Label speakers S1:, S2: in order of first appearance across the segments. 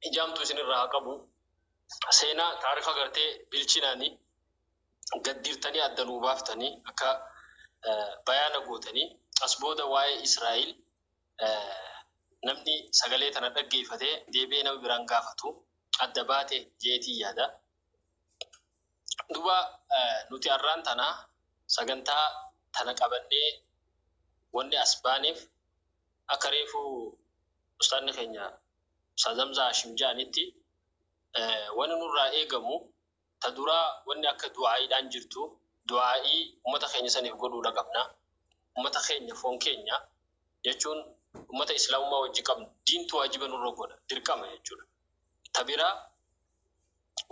S1: Ijaamtuu isinirraa haa qabu. Seenaa taarifa gartee bilchinaanii gaddiirtanii adda nuu baaftanii akka bayaana gootanii as booda waa'ee Israa'el namni sagalee tana dhaggeeffatee deebi'ee nama biraan gaafatu adda baate jeetii yaada. Duba nuti har'aan tana sagantaa tana qabannee wanni as baaneef akka reefu ustaanni keenya Ustaaz Hamzaa Hashim ja'anitti, wanni nurraa eegamu ta duraa wanni akka du'aa'iidhaan jirtu du'aa'ii ummata keenya saniif godhuudha qabna. Ummata keenya foon keenya jechuun ummata islaamummaa wajji qabnu diintu waajiba nurra godha, dirqama jechuudha. Ta biraa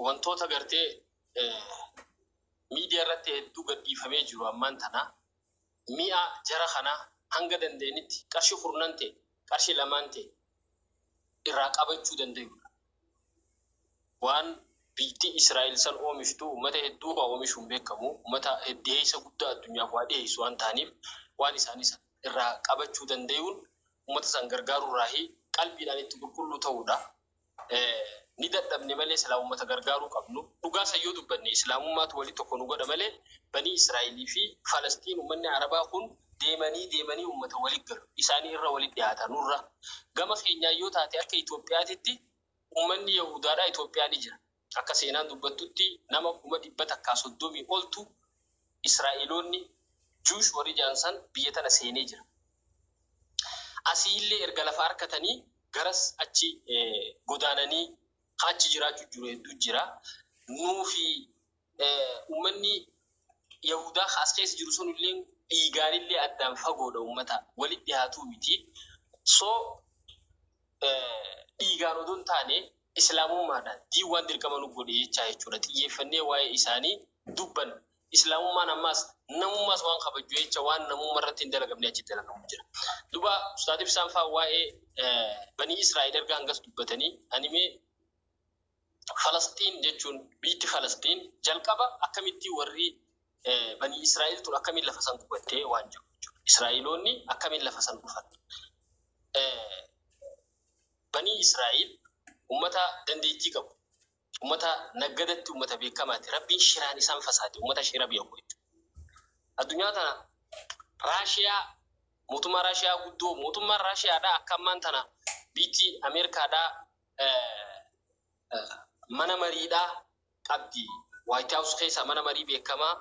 S1: wantoota gartee miidiyaa irratti hedduu gadhiifamee jiru ammaan tana mi'a jara kanaa hanga danda'anitti qarshii kurnan ta'e, qarshii lamaan ta'e irraa qabachuu danda'uudha. Waan biyyatti Israa'el san oomishtu ummata hedduu waa oomishuun beekamu, ummata dhiyeessa guddaa addunyaaf waa dhiyeessu waan ta'aniif, waan isaanii san irraa qabachuu danda'uun ummata san gargaaruu irraahi qalbiidhaan itti qulqulluu ta'uudha. Ni dadhabne malee silaa ummata gargaaruu qabnu. Dhugaa san yoo dubbanne islaamummaatu wali tokko nu godha malee banii Israa'elii fi Falastiin ummanni Arabaa kun deemanii deemanii ummata wali galu. Isaanii irra wali dhiyaata nurra. Gama keenyaan yoo taate akka Itoophiyaatitti ummanni Yahudaadhaa Itoophiyaa ni jira. Akka seenaan dubbattutti nama 130,000 oltu Israa'eloonni Jewish warri jedhan san biyya tana seenee jira. Asii illee erga lafa harkatanii garas achi godaananii ka achi jiraachuu jiru hedduu jira. Nuufi ummanni Yahudaa ka as keessa jiru sun illee dhiigaanillee addaan fagoodha, ummata walitti dhihaatuu miti. So dhiigaan odoo hin taane islaamummaadhaan diin waan dirqama nu godhe jechaa jechuudha. Xiyyeeffannee waa'ee isaanii dubbanna. Islaamummaan ammaas namummaas waan kabajju jecha waan namummaa irratti hin dalagamne achi dalagamu jira. Duba Ustaad Ibsaan faa waa'ee banii Israa'el erga hangas dubbatanii, ani mee Falastiin jechuun biyyi Falastiin jalqaba akkamitti warri banii Israa'el tun akkamiin lafa san qubattee waan jiru jechuudha. Israa'eloonni akkamiin lafa san dhufan? Banii Israa'el ummata dandeettii qabu. Ummata naggadatti ummata beekamaati. Rabbiin shiraan isaan fasaade, ummata shira beeku jechuudha. Addunyaa tana Raashiyaa, mootummaa Raashiyaa guddoo, mootummaan Raashiyaadhaa akka ammaan tana biyyi Ameerikaadhaa mana mariidhaa qabdi. White House keessaa mana marii beekamaa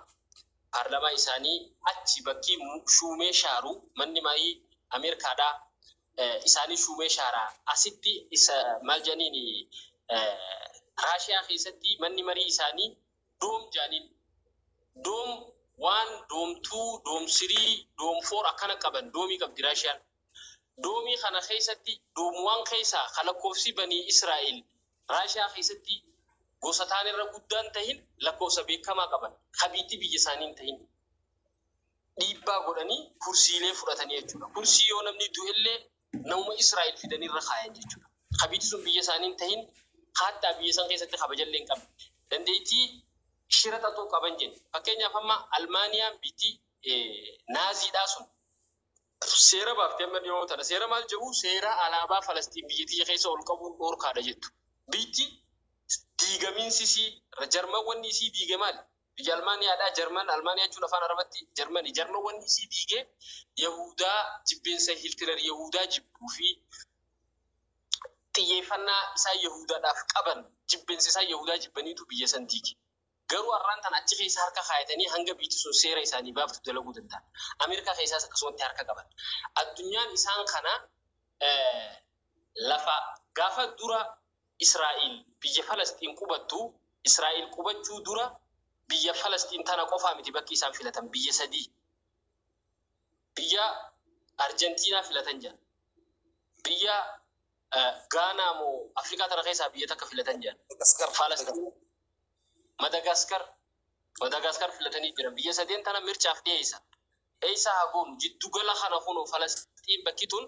S1: paarlaamaa isaanii achi bakki shuumee shaaru, manni marii Ameerikaadhaa isaanii shuumee shaaraa. Asitti isa maal jedhaniin, Raashiyaa keessatti manni marii isaanii Duma jedhaniin. Duma one, Duma two, Duma three, Duma four akkana qaban, doomii qabdi Raashiyaan. Doomii kana keessatti Duma one keessaa ka lakkoofsi banii Israa'el Raashiyaa keessatti gosa taan irra guddaan tahin lakkoofsa beekamaa qaban kabiitti biyya isaanii hin tahin dhiibbaa godhanii kursiilee fudhatanii jechuudha. Kursii yoo namni du'ellee namuma Israa'el fidanii irra kaayan jechuudha. Kabiitti sun biyya isaanii hin tahin haattaa biyya san keessatti kabajallee hin qabne. Dandeettii shira xaxuu qaban jenne. Fakkeenyaaf amma Almaaniyaan biitti Naaziidhaa sun seera baaftee amma dhiyoo tana seera maal jedhu, seera alaabaa Falastiin biyya tiyya keessa ol qabuun dhoorkaadha jettu. Biitti diigamiinsi isii Jarman wanni isii diige maali? Biyya Almaaniyaadhaa Jarman, Almaaniyaa jechuun afaan Arabatti Jarmani. Jarman wanni isii diige Yahudaa jibbeensa Hitler Yahudaa jibbuu fi xiyyeeffannaa isaan Yahudaadhaaf qaban, jibbeensa isaan Yahudaa jibbaniitu biyya san diige. Garuu har'aan tana achi keessa harka kaayatanii hanga biyyi sun seera isaanii baaftu dalaguu danda'an. Ameerikaa keessaas akkasumatti harka qaban. Addunyaan isaan kana lafa gaafa dura Israa'el biyya Falastiin qubattu, Israa'el qubachuu dura biyya Falastiin tana qofaa miti bakki isaan filatan, biyya sadii. Biyya Arjentiinaa filatan jira. Biyya Gaanaa moo Afrikaa tana keessaa biyya takka filatan jira. Falastiin Madagaskar, Madagaskar filatanii jiran. Biyya sadeen tana mircaaf dhiyeessan. Eessa haa goonu? Jiddugala kana kunoo Falastiin bakki tun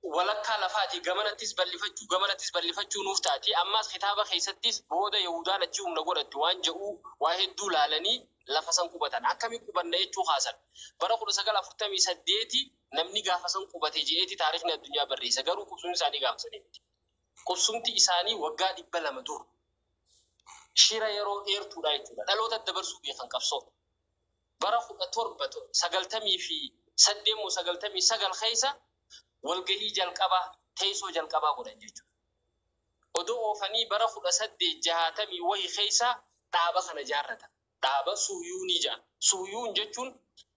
S1: Walakkaa lafaati gamanattis bal'ifachuu, gamanattis bal'ifachuu nuuf taati. Ammaas kitaaba keessattis booda Yahudaan achi humna godhatti waan jedhuu waa hedduu laalanii lafa san qubatan. Akkamiin qubanna jechuu kaasan. Bara 1948 namni gaafa san qubate je'eeti taarikhni addunyaa barreessa. Garuu qubsumni isaanii gaafa sanii miti. Qubsumti isaanii waggaa 200 dura. Shira yeroo dheertuudha jechuudha. Dhaloota dabarsuu beekan qabsoo. Bara 1798 moo 99 keessa walgahii jalqabaa, teessoo jalqabaa godhan jechuudha. Odoo oofanii bara 1860 wayii keessa dhaaba kana jaarratan. Dhaaba Suhyuunii jedhama. Suhyuun jechuun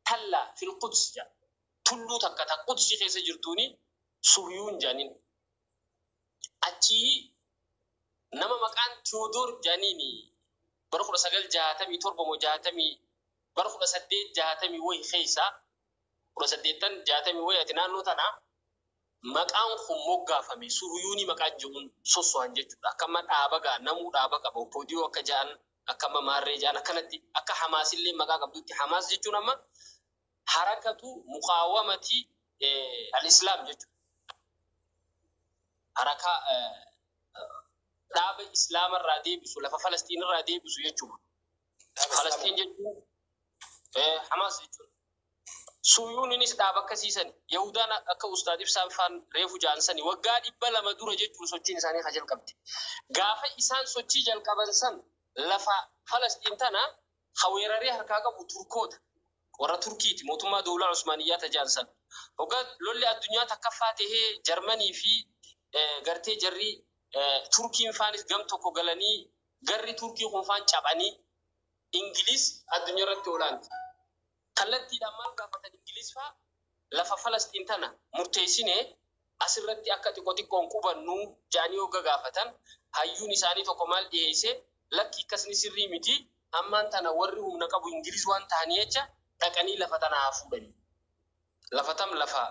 S1: tallaa fil Quds jedha. Tulluu takka ta Qudsii keessa jirtuuni Suhyuun jedhaniin. Achii nama maqaan Tiyoodor jedhaniini bara 1967 moo jaatamii, bara 1860 wayii keessa, 1860 wayii ati naannoo tanaa maqaan kun moggaafame. Suhyuunii maqaan jedhuun sosso'an jechuudha. Akka amma dhaaba gaa namuu dhaaba qaba. Oppodiyoo akka ja'an, akka amma maarree ja'an, akkanatti akka Hamaasillee maqaa qabdutti. Hamaas jechuun amma harakatu muqaawamati al-Islaam jechuudha. Harakaa dhaaba Islaamarraa deebisu, lafa Falasxiinirraa deebisu jechuudha. Falasxiin jechuun Hamaas jechuudha. Suyuuninis dhaaba akkasiisan. Yahudaan akka Ustaad Ibsaan faan reefu jaansani waggaa 200 dura jechuun sochiin isaanii haa jalqabde. Gaafa isaan sochii jalqaban san lafa Falasxiin tana haweeraree harkaa qabu Turkoota. Warra Turkiiti, mootummaa Dowlaa Usmaaniyyaa tajaansan. Hoggaa lolli addunyaa takkaffaa tahee Jarmanii fi gartee jarri Turkiin faanis gam tokko galanii, garri Turkii kun faan caphanii, Ingiliz addunyaa irratti olaanti. Kallattiidhaan maal gaafatan Ingiliz faa? Lafa Falasxiin tana murteessine, asirratti akka xiqqoo xiqqoon qubannu jedhanii hogga gaafatan, hayyuun isaanii tokko maal dhiyeesse? Lakki, akkasni sirrii miti, ammaan tana warri humna qabu Ingiliz waan ta'anii jecha dhaqanii lafa tana haa fuudhanii. Lafa tam? Lafa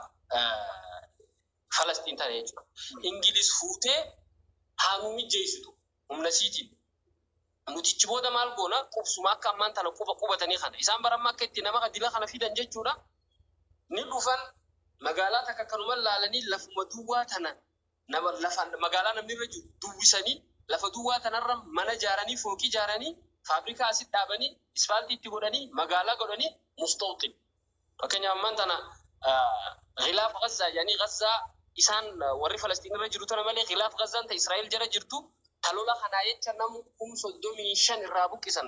S1: Falasxiin tana jechuudha. Ingiliz fuutee haa nu mijjeessitu humna siitiin. Nutichi booda maal goona? Qubsuma akka ammaan tana quba qubatanii kana. Isaan bara amma akka itti nama dila kana fidan jechuudha. Ni dhufan, magaalaa takka kanuma laalanii, lafuma duwwaa tana nama lafa magaalaa namni irra jiru duwwisanii, lafa duwwaa tanarra mana ijaaranii, fooqii ijaaranii, faabrikaa asitti dhaabanii, ispaaltii itti godhanii, magaalaa godhanii, mustawxin. Fakkeenyaaf ammaan tana Ghilaaf Gazzaa jedhanii, Gazzaa isaan warri Falastiin irra jiru tana malee, Ghilaaf Gazzaan ta Israa'el jala jirtu, ta lola kanaa jecha nam 35,000 irraa buqqisan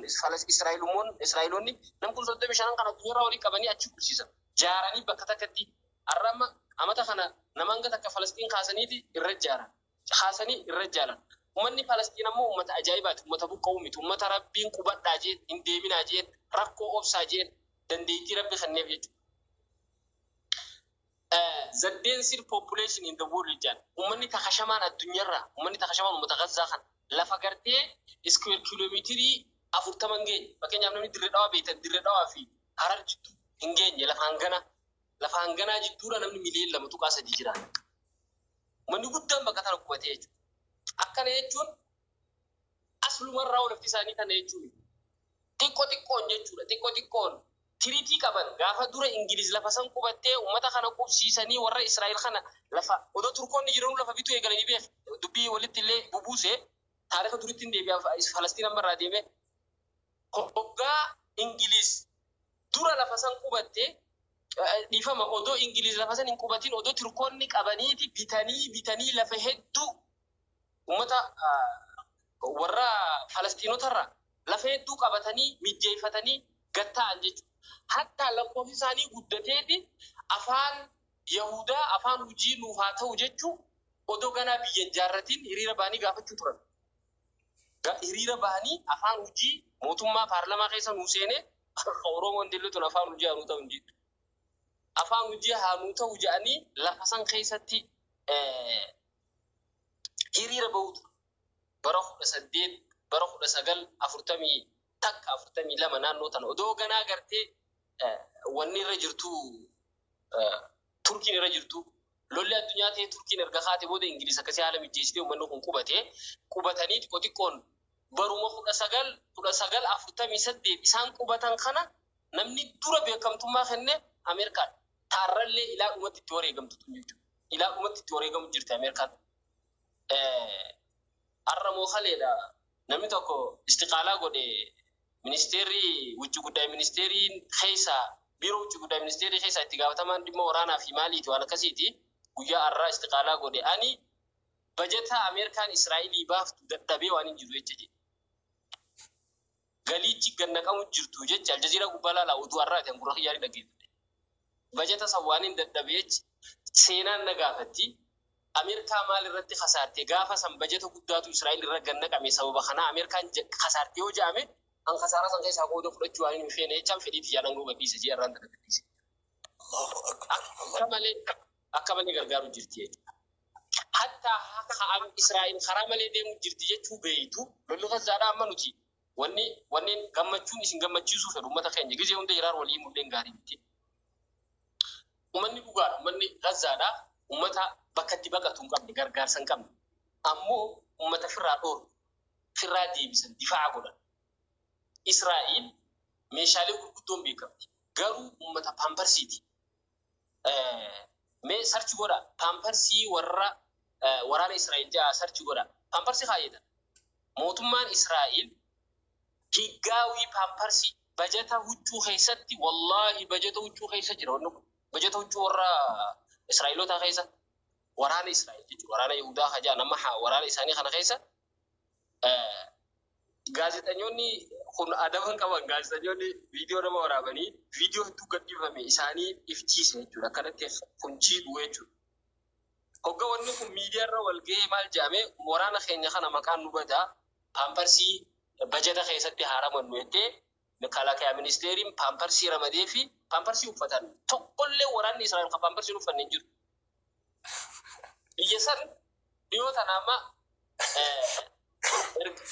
S1: Israa'eloonni, nam 35,000 kan addunyaarraa walii qabanii achi qubsiisan jaaranii bakka takkatti. Har'a amma amata kana nama hanga takka Falastiin kaasaniiti irra jaaran, kaasanii irra jaaran. Uummanni Falastiin ammoo uummata ajaa'ibaati. Uummata buqqa'uu miti. Uummata Rabbiin qubadhaa jeen, hin deeminaa jeen, rakkoo obsaa jeen, dandeettii Rabbi kenneef jechuudha. The densest population in the world jedhan. Uummanni takashamaan addunyaarraa, uummanni takashamaan uummata Gazzaa kana. Lafa gartee square kiiloomeetirii 40 hin geenye. Fakkeenyaaf namni Dirree Dhawaa beektan, Dirree Dhawaa fi Harar jidduu hin geenye lafa hanganaa. Lafa hanganaa jidduudha namni miliyoona 2.3 jiraata. Uummanni guddaan bakka tana qubatee jechuudha. Akkana jechuun aslumarraa lafti isaanii tana jechuudha. Xiqqoo xiqqoon jechuudha. Xiqqoo xiqqoon treaty qaban. Gaafa dura Ingiliz lafa san qubattee uummata kana qubsiisanii, warra Israa'el kana lafa odoo Turkoonni jiranuu lafa bituu eegalanii beek. Dubbii walitti illee bubuuse, taarika duritti hin deebi'a, Falastiin amma irraa deeme. Hoggaa Ingiliz dura lafa san qubattee, dhiifama, odoo Ingiliz lafa san hin qubatin, odoo Turkoonni qabaniiti bitanii bitanii lafa hedduu uummata warra Falastiinotarra lafa hedduu qabatanii mijjeeffatanii gatta'an jechuudha. Hatta lakkoofsi isaanii guddateeti afaan Yahudaa afaan hojii nuuf haa ta'u jechuu odoo ganaa biyya hin jaarratiin hiriira ba'anii gaafachuu turan. Hiriira ba'anii afaan hojii mootummaa paarlamaa keessa nuu seenee, Oromoon dilli tun afaan hojii haa nuu ta'u hin jettu. Afaan hojii haa nuu ta'u jedhanii lafa san keessatti hiriira ba'uu ture. Bara 18, bara 1941, 42 naannoo tana odoo ganaa gartee wanni irra jirtu, Turkiin irra jirtu, lolli addunyaa ta'e, Turkiin erga kaate booda Ingiliz akkasii haala mijjeessitee uummanni kun qubate. Qubatanii xiqqoo xiqqoon baruma 1948 isaan qubatan kana namni dura beekamtummaa kenne Ameerikaadha. Taarrallee ilaa dhumatti itti wareegamtu tun jechuudha. Ilaa dhumatti itti wareegamu jirti Ameerikaan. Har'a moo kaleedha, namni tokko istiqaalaa godhe. Ministeerri wucci guddaa, ministeeriin keessaa, biiroo wucci guddaa ministeerri keessaa itti gaafatamaan dhimma waraanaa fi maaliiti waan akkasiiti, guyyaa har'aa istiqaalaa godhe. Ani bajata Ameerikaan Israa'elii baaftu dadhabee waan hin jiru jecha jedhe. Galiichi gannaqamu jirtu jecha Aljazeeraa gubbaa laalaa, oduu har'aati, gurra kiyyaanii dhaggeeffate. Bajata san waan hin dadhabee jecha seenaan na gaafatti. Ameerikaa maal irratti kasaarte? Gaafa san bajata guddaatu Israa'el irra gannaqame. Sababa kanaa Ameerikaan kasaarte yoo jedhame, an kasaaraa san keessaa qooda fudhachuu waan hin feene jechaan fedhii tiyyaan aangoo gadhiise jee irraan tana gadhiise.
S2: Allahu akbar.
S1: Akka malee gargaaru jirti jechuudha. Hatta akka Israa'el karaa malee deemu jirti jechuu beeytu. Lolli Gazaadhaa amma nuti wanni wanneen gammachuun isin gammachiisuu fedhu, uummata keenya gizee hunda hiraar walii mul'een gaarii miti. Uummanni dhugaadha. Uummanni Gazaadhaa uummata bakka itti baqatu hin qabne, gargaarsa hin qabne. Ammoo uummata firraa dhoorgu, firraa deebisan, difaa'a godhan. Israa'el meeshaalee gurguddoon beekamti. Garuu uummata paamparsiiti. Mee search godha, paamparsii warra waraana Israa'el ja'a search godha. Paamparsii kaayyatan. Mootummaan Israa'el higgaawii paamparsii bajata huccuu keessatti, wallaahi, bajata huccuu keessa jira wanni kun. Bajata huccuu warra Israa'elotaa keessa, waraana Israa'el jechuudha. Waraana Yihudaa hajaa nama waraana isaanii kana keessa. Gaazexeessitoonni kun adaba hin qaban. Gaazexeessitoonni viidiyoo nama waraabanii viidiyoo hedduu gadhiifame isaanii ifchiise jechuudha. Akkanatti kun jiidhu jechuudha. Hogga wanni kun miidiyaarra wal ga'ee maal jedhame? Waraana keenya kana maqaan nu badaa, paamparsii bajata keessatti haa ramannu jettee መከላከያ ministeeriin paamparsii ramadee fi paamparsii uffatan. Tokkollee waraanni Israa'el kan paamparsii hin uffanne hin jiru. Biyya san dhiyoo tana amma erga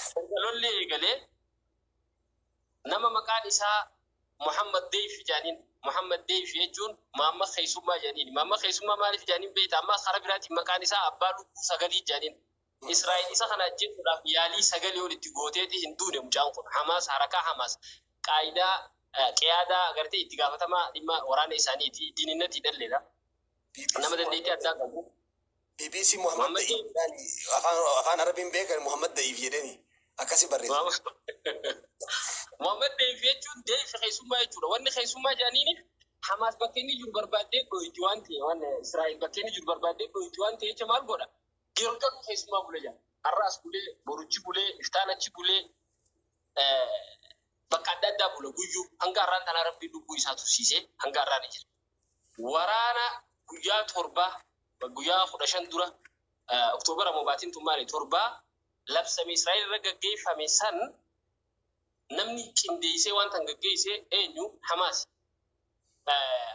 S1: lolli eegalee nama maqaan isaa Muhammad Deif jedhaniin. Muhammad Deif jechuun Muhammad Keessummaa jedhaniin. Muhammad Keessummaa maaliif jedhaniin beekta? Amma karaa biraatiin maqaan isaa abbaa lubbuu sagalii jedhaniin. Israa'el isa kana ajjeesuudhaaf yaalii sagalii ol itti gooteeti hin duune mucaan kun. Hamaas, harakaa Hamaas, qaayidaa qiyaadaa agartee itti gaafatamaa dhimma waraana isaaniiti. Diininnatti dhalleedha. Nama dandeettii addaa qabu.
S2: BBC Muhammad Da'if afaan Arabiin beekan Muhammad Da'if jedhani akkasi barreessa.
S1: Muhammad Deif jechuun Deif keessummaa jechuudha. Wanni keessummaa jedhaniin Hamaas bakka inni jiru barbaaddee dhoyti waan ta'e, waan Israa'el bakka inni jiru barbaaddee dhoyti waan ta'e jecha maal godha? Girgaduu keessummaa bule jedha. Har'a as bulee, boruchi bulee, iftaan achi bulee, bakka adda addaa bula guyyuu hanga har'aan tanaa Rabbiin lubbuu isaa tursiisee hanga har'aa ni jira. Waraana guyyaa 7, guyyaa 15 dura, Oktoobara moo baatiin tun maali, 7 labsame Israa'el irra gaggeeffame san namni qindeessee waan tan gaggeesse eenyu? Hamaas.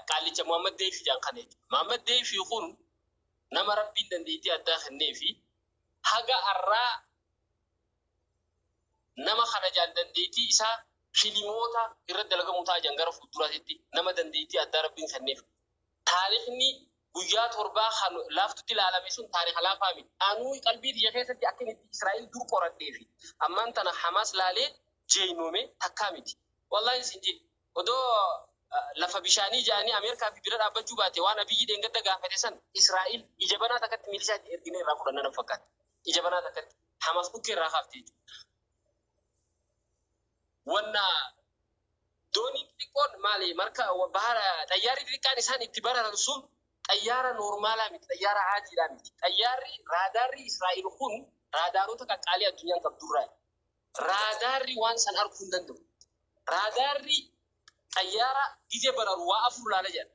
S1: Qaallicha Muhammad Deefi jedhan kana jechuudha. Muhammad Deefi kun nama Rabbiin dandeettii addaa kennee fi haga har'aa nama kana jaan dandeettii isaa filimoota irratti dalagamu ta'a jaan gara fuulduraatti nama dandeettii addaa Rabbiin kenneef. Taarikhni guyyaa 7 kan laaftutti ilaalame sun taarika laafaa miti. Anuu qalbii biyya keessatti akka inni Israa'el dur qoradhee fi ammaan tana Hamaas laalee jeenyoome takkaa miti. Wallaahi isin jee odoo lafa bishaanii jedhanii Ameerikaa fi bira dhaabbachuu baate, waan Abiyyi dheengadda gaafate san Israa'el ija banaa takkatti milishaa erginee irraa fudhanna nan fakkaata. Ija banaa takkatti Hamaas bukkee irraa kaafte jechuudha. Wanna doonii xixiqqoon maali, marka bahara, xayyaarri xixiqqaan isaan itti bararan sun xayyaara noormaalaa miti, xayyaara aadiidhaa miti. Xayyaarri raadaarri Israa'el kun raadaarota qaqqaalii addunyaan qabdurraa. Raadaarri waan san arguu hin danda'u. Raadaarri xayyaara gizee bararu waa afur laala jedha.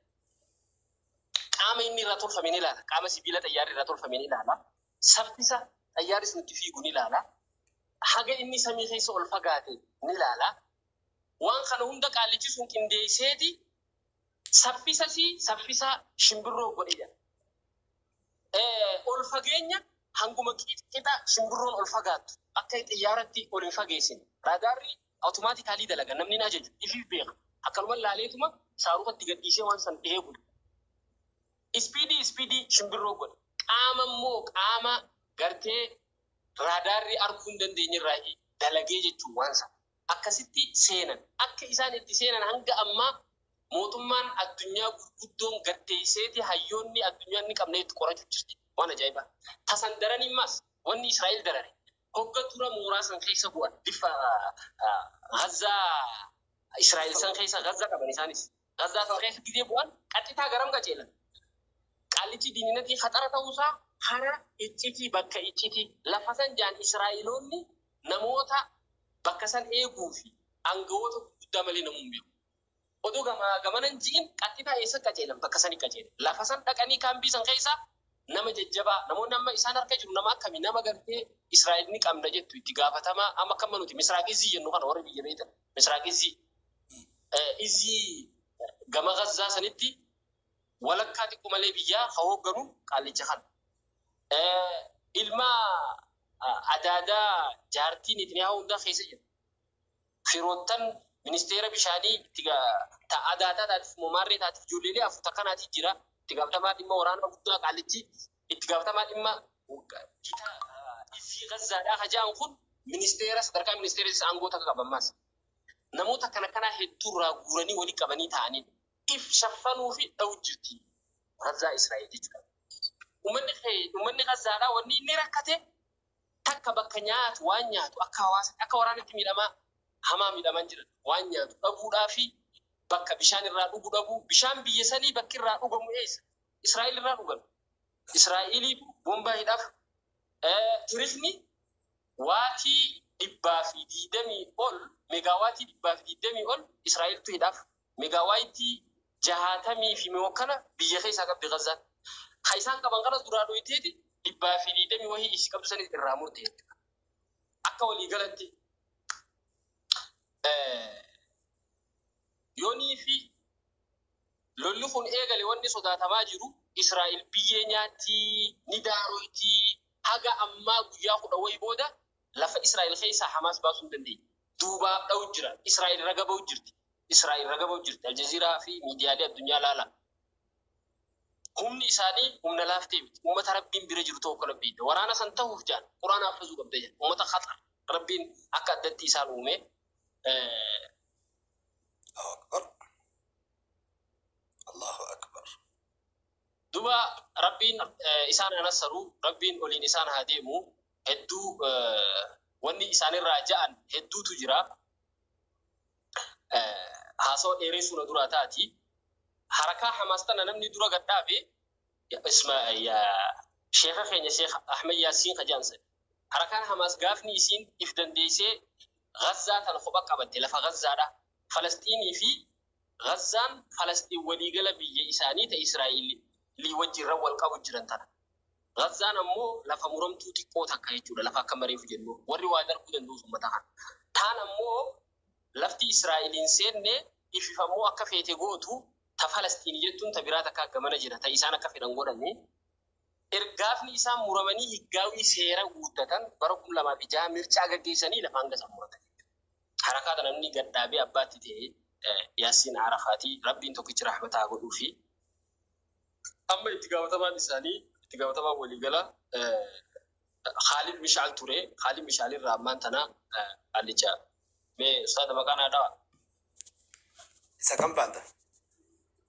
S1: Qaama inni irraa tolfame ni ilaala. Qaama sibiila xayyaarri irraa tolfame ni ilaala. Saffisa xayyaarri sun itti fiigu ni ilaala. Haga inni samii keessa ol fagaate ni ilaala. Waan kana hunda qaallichi sun qindeesseeti saffisa si saffisa shimbirroo godhe jedha. Ol fageenya hanguma qixa shimbirroon ol fagaattu akka xiyyaarratti ol hin fageessine. Raadaarri automatically dalaga, namni hin ajaju, ifiif beeka. Akkanuma laaleetuma saarufatti gadhiisee waan san dhihee bula. Speedii shimbirroo godhe. Qaama immoo qaama gartee raadaarri arguu hin dandeenye irraa dalagee jechuun waan sana. Akkasitti seenan. Akka isaan itti seenan hanga ammaa Mootummaan addunyaa gurguddoon gaddeesseeti hayyoonni addunyaa inni qabne itti qorachuu jirti. Waan ajaa'ibaa. Tasan daranii mas wanni Israa'el darare. Hogga dura mooraa san keessa bu'an bifa Gazaa Israa'el san keessa Gazaa qaban isaanis. Gazaa san keessa gizee bu'an qaxxitaa garam qajeelan. Qaallichi diininatii khaxara ta'uusaa hara iccitii bakka iccitii lafa san jaan Israa'eloonni namoota bakka san eeguu fi aangawoota gurguddaa malee namuu hin beeku. Odoo gamaa gamanan ji'in qaxxitaa eessa qajeelan bakka sani qajeelan. Lafa san dhaqanii kaambii san keessa nama jajjabaa namoonni amma isaan harka jiru nama akkamii nama gartee Israa'el ni qabna jettu itti gaafatamaa amma akkama nuti Misraaq Izii jennu kana warri biyya beektan Misraaq Izii Izii gama Gazzaa sanitti walakkaa xiqqoo malee biyyaa ka hoogganu qaallicha kana. Ilma adaadaa jaartiin Netanyaahuu hundaa keessa jira. Firoottan ministeera bishaanii itti adaadaa taatiif moomaarree taatiif ijoolleelee afur takkanaati jira. Itti gaafatamaa dhimma waraana guddaa qaallichi itti gaafatamaa dhimma gita Izii Gazzaadhaa ka jedhan kun ministeera sadarkaa ministeera isa aangoo takka qaban maas. Namoota akkana kanaa hedduu irraa guuranii walii qabanii ta'anii if shaffanuu fi dha'u jirti. Gazzaa Israa'el jechuudha. Uummanni Gazzaadhaa wanni inni rakkate takka bakka nyaatu waan nyaatu akka hawaasa akka waraanatti miidhamaa hamaa miidhamaa jiran waan nyaatu dhabuudhaa fi bakka bishaan irraa dhugu dhabuu bishaan biyya sanii bakki irraa dhugamu eessa? Israa'el irraa dhugan. Israa'eliif bombaa hidhaaf tirifni waatii 120 ol megaawaatii 120 ol Israa'eltu hidhaaf megaawaatii 60 fi kana biyya keessaa qabdi Gazzaan. Ka isaan qaban kanas duraa dhoyiteeti 120 wahii isii qabdu sanis irraa murte jechuudha. Akka waliigalatti yoonii fi lolli kun eegale wanni sodaatamaa jiru Israa'el biyyee nyaatti ni daaroyti haga ammaa guyyaa 10 wayii booda lafa Israa'el keessaa Hamaas baasuu hin dandeenye. Duubaaf dha'u jira. Israa'el raga ba'u jirti. Israa'el raga ba'u jirti. Aljazeeraa fi miidiyaalee addunyaa laala. Humni isaanii humna laaftee miti. Uummata Rabbiin bira jiru ta'uu kana beekna. Waraana san ta'uuf jaan Quraana hafizuu qabda jedha. Uummata khaxar Rabbiin akka addatti isaan uume.
S2: Allahu Akbar. Allahu Akbar.
S1: Duba Rabbiin isaan haa nassaru, Rabbiin oliin isaan haa deemu. Hedduu wanni isaanirraa ja'an hedduutu jira. Haasawaa dheeressuu na duraa taati. Harakaa Hamaas tana namni dura gad dhaabe sheekha keenya Sheekh Ahmed Yaasiin Kajaansa. Harakaan Hamaas gaafni isiin if dandeessee Gazzaa tana kopha qabatte lafa Gazzaadha. Falasxiinii fi Gazzaan Falasxiin waliigala biyya isaanii ta'e Israa'el wajjin wal qabu jiran tana. Gazzaan ammoo lafa muramtuu xiqqoo takka jechuudha. Lafa akka mareefu jennu warri waa darbuu danda'u uummata kana. Taan ammoo lafti Israa'eliin seenne ififammoo akka feete gootu ta Falasxiin jettuun ta biraa takka akka mana jira. Ta isaan akka fedhan godhanii. Ergaafni isaan muramanii higgaawii seera guuttatan bara 2006 mircaa gaggeessanii lafaan gasa muratan. Harakaa kana namni gad dhaabee abbaatti ta'e Yaasiin Arafaatii Rabbiin tokkichi rahmataa godhuu fi amma itti gaafatamaan isaanii itti gaafatamaan waliigala Khaalid Mishaal ture. Khaalid Mishaal irraa ammaan tana allicha. Mee ustaada maqaan haa dhawa.
S2: Isa kam baanta?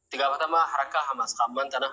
S1: Itti gaafatamaa harakaa Hamaas ammaan tana.